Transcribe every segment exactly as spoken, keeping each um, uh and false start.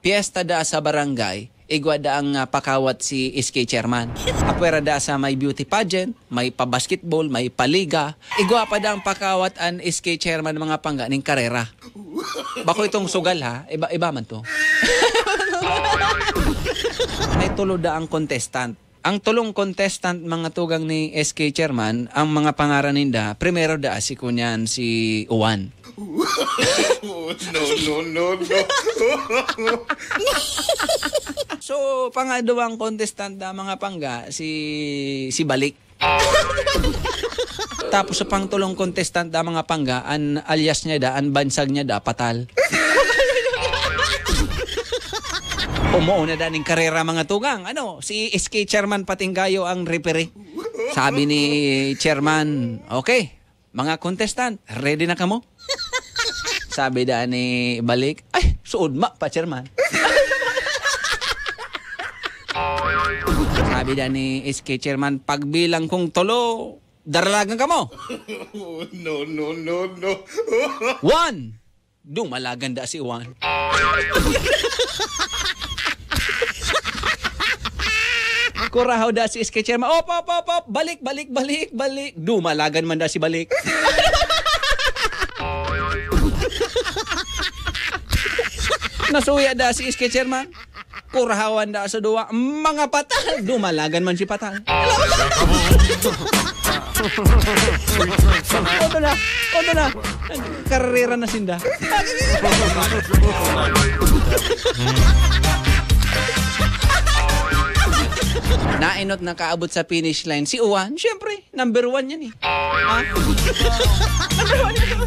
Piyesta da sa barangay, igwa da ang, ah, pakawat si S K chairman. Apwera da sa may beauty pageant, may pa-basketball, may paliga. Igwa pa da ang pakawat an S K chairman mga pangga ning karera. Bako itong sugal ha, iba, iba man to. May tulo da ang contestant. Ang tolong contestant, mga tugang ni S K chairman, ang mga pangaran ninda, primero da si kunyan si Juan. No, no, no, no. So, pangadwang contestant da mga pangga, si, si Balik. Tapos sa pangtulong contestant da mga pangga, an alias niya da, an bansag niya da, Patal. Umuuna da ning karera mga tugang. Ano, si S K chairman Patinggayo ang referee. Sabi ni chairman, "Okay, mga contestant, ready na kamo?" Sabi da ni Balik, "Ay, suod ma pa, chairman." Sabi da ni S K chairman, "Pagbilang kong tolo, daralagan kamo." No, no, no, no. One! Dumalagan da si Juan. Kurahaw da si S K chairman. "Op, op, op, op! Balik, balik, balik, balik!" Dumalagan man da si Balik. Nasuya da si S K chairman. Kurahawan da sa duwa. "Mga patal!" Dumalagan man si Patal. Oto na! Oto na! Karera na sinda. Nainot nakaabot sa finish line si Juan. Siyempre, number one yan eh. Ha? Number one yan.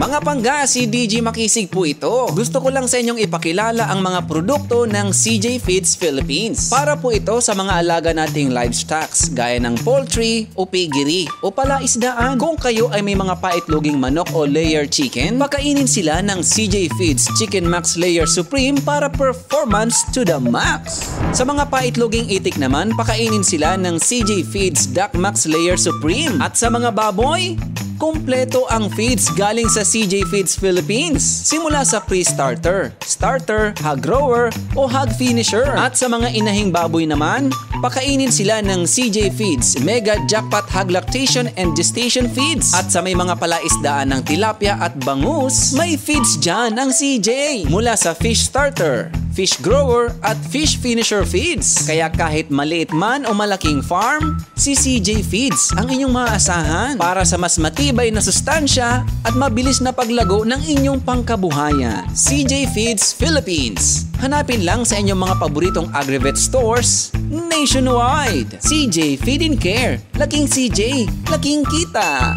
Mga pangga, si D J Makisig po ito. Gusto ko lang sa inyong ipakilala ang mga produkto ng C J Feeds Philippines. Para po ito sa mga alaga nating livestocks, gaya ng poultry o piggery o palaisdaan. Kung kayo ay may mga paitloging manok o layer chicken, pakainin sila ng C J Feeds Chicken Max Layer Supreme para performance to the max. Sa mga paitloging itik naman, pakainin sila ng C J Feeds Duck Max Layer Supreme. At sa mga baboy, kompleto ang feeds galing sa C J Feeds Philippines. Simula sa pre-starter, starter, hog grower, o hog finisher. At sa mga inahing baboy naman, pakainin sila ng C J Feeds Mega Jackpot Hog Lactation and Gestation Feeds. At sa may mga palaisdaan ng tilapia at bangus, may feeds dyan ang C J. Mula sa fish starter, fish grower, at fish finisher feeds. Kaya kahit maliit man o malaking farm, si C J Feeds ang inyong maaasahan para sa mas matibay na sustansya at mabilis na paglago ng inyong pangkabuhayan. C J Feeds Philippines. Hanapin lang sa inyong mga paboritong Agrivet stores nationwide. C J Feed and Care. Laking C J, laking kita.